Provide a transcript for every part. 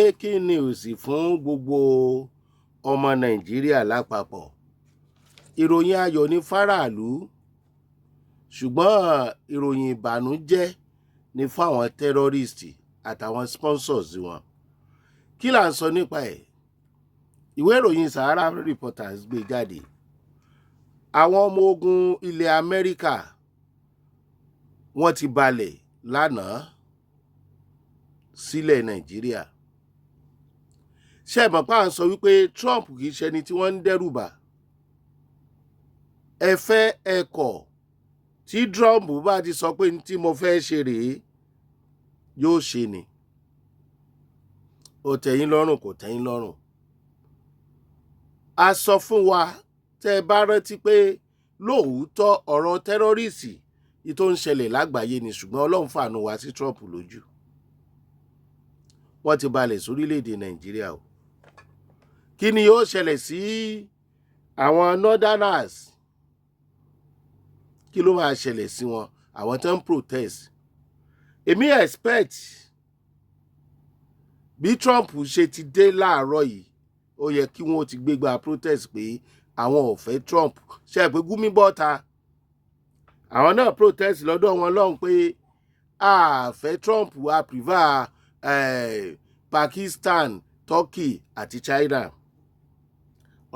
Breaking news fún gbogbo ọmọ Nàìjíríà lápapọ̀. Ìròyìn ayọ̀ ní fáráàlú, ṣùgbọ́n ìròyìn ìbànújẹ́ ní fáwọn terrorist àtàwọn sponsors wọn. Kí là ń sọ nípa ẹ̀? Ìwé ìròyìn Sahara Reporters gbé jáde. Àwọn ọmọ ogun ilẹ̀ Amẹ́ríkà, wọ́n ti balẹ̀ lánàá sílẹ̀ Nàìjíríà. Ṣé ẹ mọ̀ pé à ń sọ wípé Trump kì í ṣẹni tí wọ́n ń dẹ́rù bà? Ẹ fẹ́ ẹ kọ̀, tí Trump bá ti sọ pé tí mo fẹ́ ṣe rèé, yóò ṣe ni. Ó tẹ́yín lọ́rùn, kò tẹ́yín lọ́rùn. A sọ fún wa, tẹ́ ẹ bá rántí, pé lóòótọ́ ọ̀rọ̀ terrorist tó ń ṣẹlẹ̀ lágbàáyé ni, ṣùgbọ́n Ọlọ́run fàánú wá sí Trump lójú. Wọ́n ti balẹ̀ sórílẹ̀‐èdè Nàìjíríà o. Kí ni yóò ṣẹlẹ̀ sí àwọn northerners? Kí ló máa ṣẹlẹ̀ sí wọn, àwọn tó ń protest? Èmi expect bí Trump ṣe ti dé láàárọ̀ yìí, ó yẹ kí wọ́n ti gbégbá protest pé àwọn ò fẹ́ Trump. Ṣe é pé Gumi bọ́ta, àwọn náà protest lọ́dọ̀ wọn lọ́hùn pé a fẹ́ Trump, a prefer Pakistan, Turkey àti China.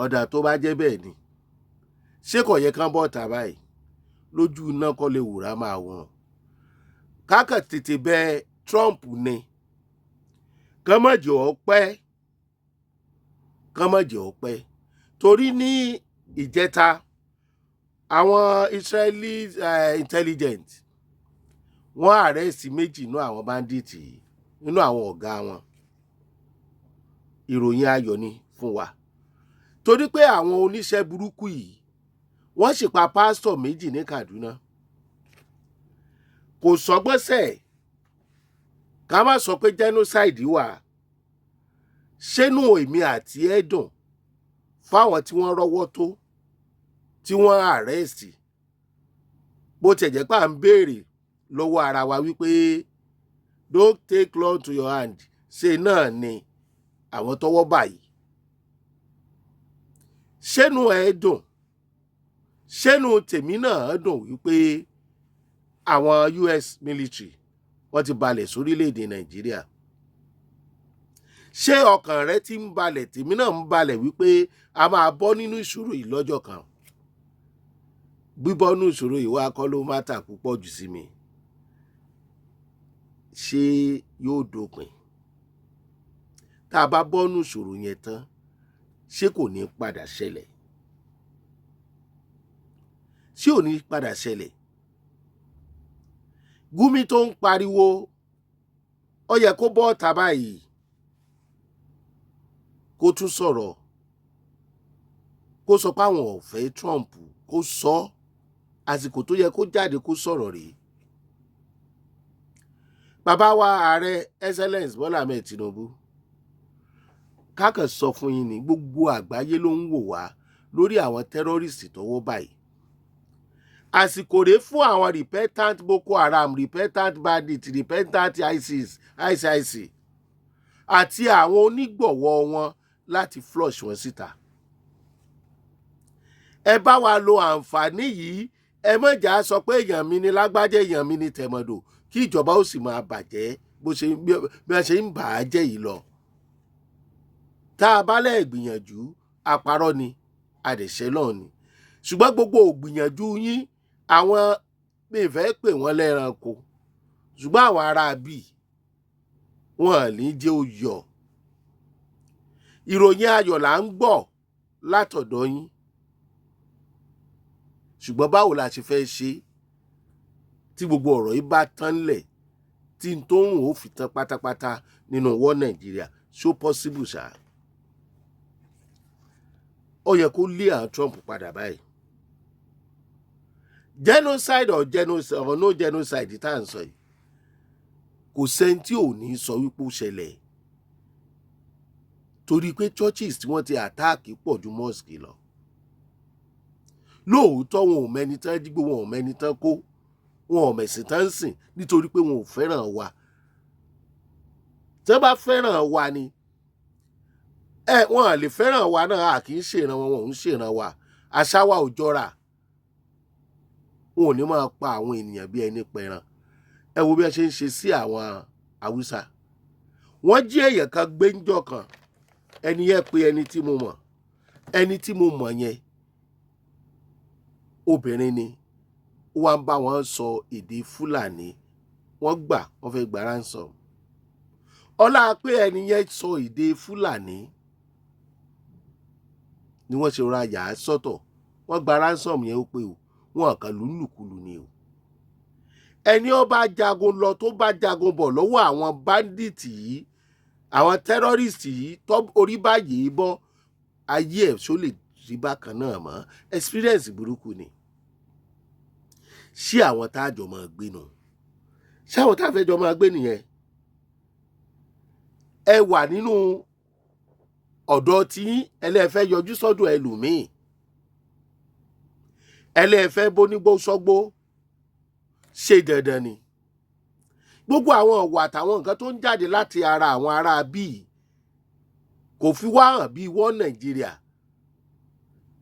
Ọ̀dà tó bá jẹ́ bẹ́ẹ̀ ni, ṣé kò yẹ kán bọ́ta báyìí? Lójú iná kọ́ lè wùrà máa wọ̀n. Kákàn tètè bẹ Trump ni, kán má jẹ́ ó pẹ́, kán má jẹ́ ó pẹ́, torí ní ìjẹta, àwọn Israeli intelligence, wọ́n arrest méjì nínú àwọn bandit yìí, nínú àwọn ọ̀gá wọn. Ìròyìn ayọ̀ ni fún wa, torí pé àwọn oníṣẹ́ burúkú yìí, wọ́n sì pa pásítọ̀ méjì ní Kaduna. Kò sọgbọ́nsẹ̀ ká má sọ pé genocide wà. Ṣénú èmi àti ẹ̀ dùn fáwọn tí wọ́n rọ́wọ́ tó, tí wọ́n arrest? Bó tiẹ̀ jẹ́ pé à ń béèrè lọ́wọ́ ara wa wípé don't take law to your hand, ṣe náà ni àwọn tọ́wọ́ báyìí. Ṣénú ẹ̀ dùn? Ṣénú tèmi náà dùn wípé àwọn US military, wọ́n ti balẹ̀ sórílẹ̀‐èdè Nàìjíríà. Ṣé ọkàn rẹ ti ń balẹ̀? Tèmi náà ń balẹ̀ wípé a máa bọ́ nínú ìṣòro yìí lọ́jọ́ kan. Bíbọ́ nínú ìṣòro yìí wá kọ́ ló matter púpọ̀ jù sí mi. Ṣé yóò dópin? Tá a bá bọ́ nínú ìṣòro yẹn tán, ṣé kò ní padà ṣẹlẹ̀? Ṣé ò ní padà ṣẹlẹ̀? Gumi tó ń pariwo, ó yẹ kó bọ́ ọ̀tá báyìí, kó tún sọ̀rọ̀, kó sọ pé àwọn ò fẹ́ Trump. Kó sọ, àsìkò tó yẹ kó jáde kó sọ̀rọ̀ rèé. Bàbá wa ààrẹ, Excellence Bọ́lá Ahmed Tinubu, kákan sọ fún yín ní gbogbo àgbáyé ló ń wò wá lórí àwọn terrorist tọ́wọ́ báyìí. Àsìkò rèé fún àwọn repentant Boko Haram, repentant bandit, repentant ISIS, ICIC àti àwọn onígbọ̀wọ́ wọn láti flush wọn síta. Ẹ bá wa lo àǹfààní yìí. Ẹ má jà sọ pé èèyàn mi ni lágbájá, èèyàn mi ni tẹ̀mọ̀dò, kí ìjọba ó sì máa bàjẹ́ bó ṣe bí wọ́n ṣe ń bà á jẹ́ yìí lọ. Tá a bá lẹ̀ gbìyànjú, àparọ́ ni, àdẹ̀ṣẹ́ náà ni. Ṣùgbọ́n gbogbo ògbìyànjú yín, àwọn mi fẹ́ pè wọ́n lẹ́ranko, ṣùgbọ́n àwọn ará bíi wọn ní jẹ́ ó yọ. Ìròyìn ayọ̀ là ń gbọ́ látọ̀dọ̀ yín, ṣùgbọ́n báwo la ṣe fẹ́ ṣe tí gbogbo ọ̀rọ̀ yìí bá tán lẹ̀, tí n tó ń ó fi tán pátápátá nínú wọ́ Nàìjíríà? Ṣó possible ṣá? Ó yẹ kó lé àwọn Trump padà báyìí. Genocide or genocide or no genocide tá à ń sọ yìí, kò sẹ́ni tí ò ní sọ wípé ó ṣẹlẹ̀, torí pé churches tí wọ́n ti attack pọ̀ ju mosque lọ. Lóòótọ́, wọn ò mẹ́ni tán jí gbé, wọn ò mẹ́ni tán kó, wọn ò mẹ̀sìn tán ń sìn, nítorí pé wọn ò fẹ́ràn wa. Tí Tí wọ́n bá fẹ́ràn wa ni ẹ, wọ́n lè fẹ́ràn wa náà. A kì í ṣèràn wọn, wọn ò ń ṣèràn wa, àṣà wa ò jọra. Wọn ò ní máa pa àwọn ènìyàn bí ẹni pẹran. Ẹ wo bí ẹ ṣe ń ṣe sí àwọn Haúsá. Wọ́n jí èèyàn kan gbé ńjọ́ kan. Ẹni yẹn pé ẹni tí mo mọ̀, ẹni tí mo mọ̀ yẹn, obìnrin ni. Ó wá ń bá wọn sọ èdè Fúlàní. Wọ́n gbà, wọ́n fẹ́ gba ransom. Ọlá pé ẹni yẹn sọ èdè Fúlàní ni wọ́n ṣe rọra yà á sọ́tọ̀. Wọ́n gba ransom yẹn, ó pé o, wọn kàn lù ú lùkulù ni o. Ẹni ó bá jagun lọ, tó bá jagun bọ̀ lọ́wọ́ àwọn bandit yìí, àwọn terrorist yìí, tó orí báyìí bọ́, ayé ẹ̀ ṣó lè rí bákan náà mọ́? Experience burúkú ni. Ṣé àwọn tá a jọ máa gbé nù? Ṣé àwọn tá a fẹ́ jọ máa gbé nìyẹn? Ẹ wà nínú ọ̀dọ̀ tí ẹlẹ́fẹ́ yọjú sọ́dọ̀ ẹlòmíì, ẹlẹ́fẹ́ bónígbó sọ́gbó. Ṣe dandan ni gbogbo àwọn ọ̀wà àtàwọn nǹkan tó ń jáde láti ara àwọn ará bíi kò fi wá hàn bíi wọ́n Nàìjíríà?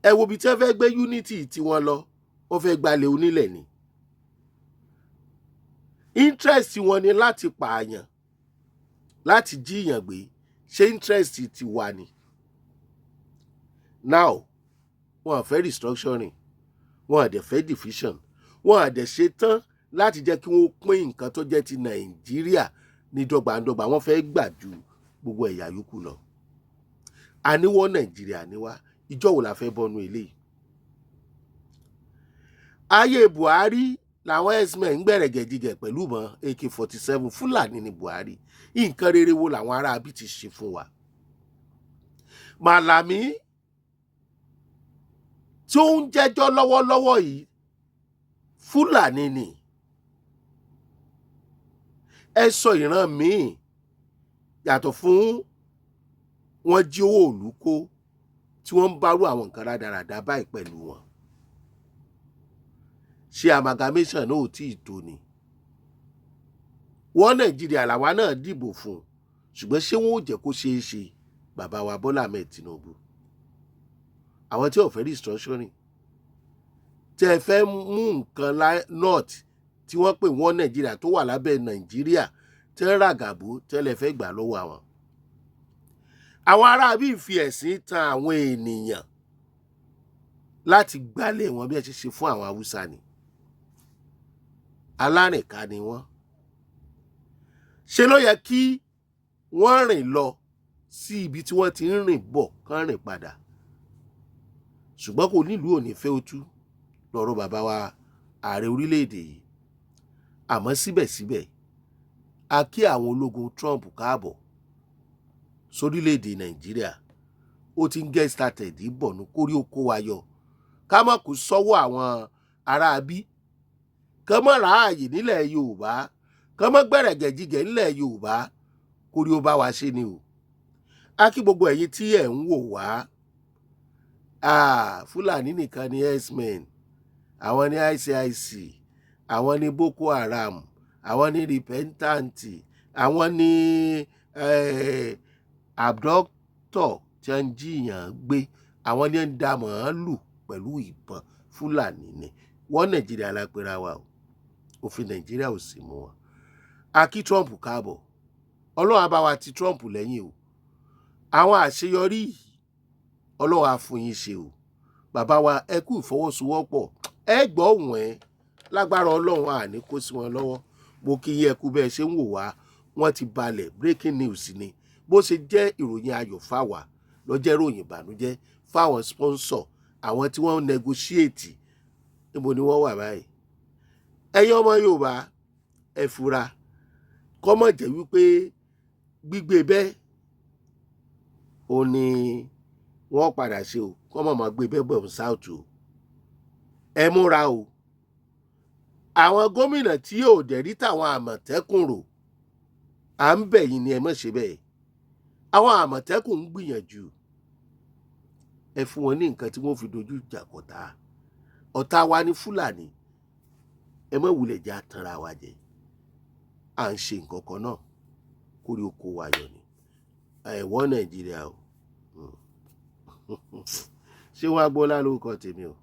Ẹ wo ibi tí wọ́n fẹ́ gbé unity tiwọn lọ. Wọ́n fẹ́ gbalẹ̀ onílẹ̀ ni. Interest wọn ni láti pààyàn, láti jíyàn gbé. Ṣé interest ti wà ní now? Wọn fẹ́ restructuring, wọn àdẹ̀ fẹ́ division, wọn àdẹ̀ ṣe tán láti jẹ́ kí wọ́n pín nǹkan tó jẹ́ ti Nàìjíríà ní dọ́gbandọ́gba. Wọ́n fẹ́ gbà ju gbogbo ẹ̀yà yòókù lọ. Àníwọ́ Nàìjíríà ni wá. Ìjọ wo la fẹ́ bọ́nu eléyìí? Ayé Buhari làwọn herdsmen ń gbẹ̀rẹ̀gẹ̀jigẹ̀ pẹ̀lú ìbọn AK-47. Fúlàní ní Buhari. Nǹkan rere wo làwọn aráabí ti ṣe fún wa? Màlàmí tí ó ń jẹ́jọ́ lọ́wọ́lọ́wọ́ yìí, Fúlàní ni. Ẹ sọ ìran míì yàtọ̀ fún wọn jí owó òlú kó tí wọ́n ń bárú àwọn nǹkan rádaràda báyìí pẹ̀lú wọn. Ṣé amalgamation náà ò tí ì tó ni? Wọ́n Nàìjíríà làwa náà dìbò fún, ṣùgbọ́n ṣé wọ́n ò jẹ́ kó ṣeé ṣe? Bàbá wa Bọ́lá Ahmed Tinubu, àwọn tí ò fẹ́ restructuring, tẹ́ ẹ fẹ́ mú nǹkan north tí wọ́n pè wọ́n Nàìjíríà tó wà lábẹ́ Nàìjíríà, tẹ́ ń ràgàbó tẹ́lẹ̀ fẹ́ gbà lọ́wọ́ àwọn. Àwọn aráabí fi ẹ̀sìn tan àwọn ènìyàn láti gbálẹ̀ wọn bí ẹ ṣe ṣe fún àwọn Haúsá ni. Alárìnká ni wọ́n. Ṣe ló yẹ kí wọ́n rìn lọ sí ibi tí wọ́n ti ń rìn bọ̀, kán rìn padà, ṣùgbọ́n kò nílùú òní fẹ́ ó tú lọ́rọ̀ bàbá wa ààrẹ orílẹ̀-èdè yìí. Àmọ́ síbẹ̀síbẹ̀, a kí àwọn ológun Trump káàbọ̀ sórílẹ̀-èdè Nàìjíríà. Ó ti ń get started bọ̀ ní kórí ó kó wa yọ, ká má kó sọ́wọ́ àwọn aráabí, ká má ráàyè nílẹ̀ Yorùbá, ká má gbẹ̀rẹ̀gẹ̀jigẹ̀ nílẹ̀ Yorùbá. Kórí ó bá wa ṣe ni o. A kí gbogbo ẹ̀yin tí ẹ̀ ń wò wá. Fúlàní nìkan ni herdsmen, àwọn ní ICIC, àwọn ní Boko Haram, àwọn ní repentant, àwọn ní abductor tí wọ́n ń jiyàn gbé, àwọn ní ń da màálù pẹ̀lú ìbọn. Fúlàní ni wọ́n. Nàìjíríà la pera wa o. Òfin Nàìjíríà ò sì mú wọn. A kí Trump káàbọ̀. Ọlọ́run á bá wa ti Trump lẹ́yìn o. Àwọn àṣeyọrí yìí, Ọlọ́run á fún yín ṣe o. Bàbá wa, ẹ kú ìfọwọ́sowọ́pọ̀. Ẹ gbọ́ wọ̀n ẹ́ lágbára Ọlọ́run, àní kó sí wọn lọ́wọ́. Mo kí yín, ẹ kú bẹ́ẹ̀ ṣe ń wò wá. Wọ́n ti balẹ̀. Breaking news ni. Bó ṣe jẹ́ ìròyìn ayọ̀ fáwa, ló jẹ́ ìròyìn ìbànújẹ́ fáwọn sponsor, àwọn tí wọ́n negotiate. Níbo ni wọ́n wà báyìí? Ẹ̀yin ọmọ Yorùbá, ẹ fura, kó má jẹ́ wípé gbígbé bẹ́ẹ̀ ò ní wọ́n padà ṣe o. Kó má máa gbé bẹ́ẹ̀ bọ̀ south o. Ẹ múra o. Àwọn gómìnà tí yóò dẹ̀rí táwọn Àmọ̀tẹ́kùn rò, à ń bẹ̀ yín ni, ẹ má ṣe bẹ́ẹ̀. Àwọn Àmọ̀tẹ́kùn ń gbìyànjú. Ẹ fún wọn ní nǹkan tí wọ́n fi dojú ìjà kọ̀tá. Ọ̀tá wa ní Fúlàní. Ẹ má wulẹ̀ jẹ́ àtànra wa jẹ. À ń ṣe nǹkan kan náà kò kórè oko wa yọ ni ẹ̀wọ́ Nàìjíríà o. Ṣé wàá gbọ́lá lórúkọ tèmi o.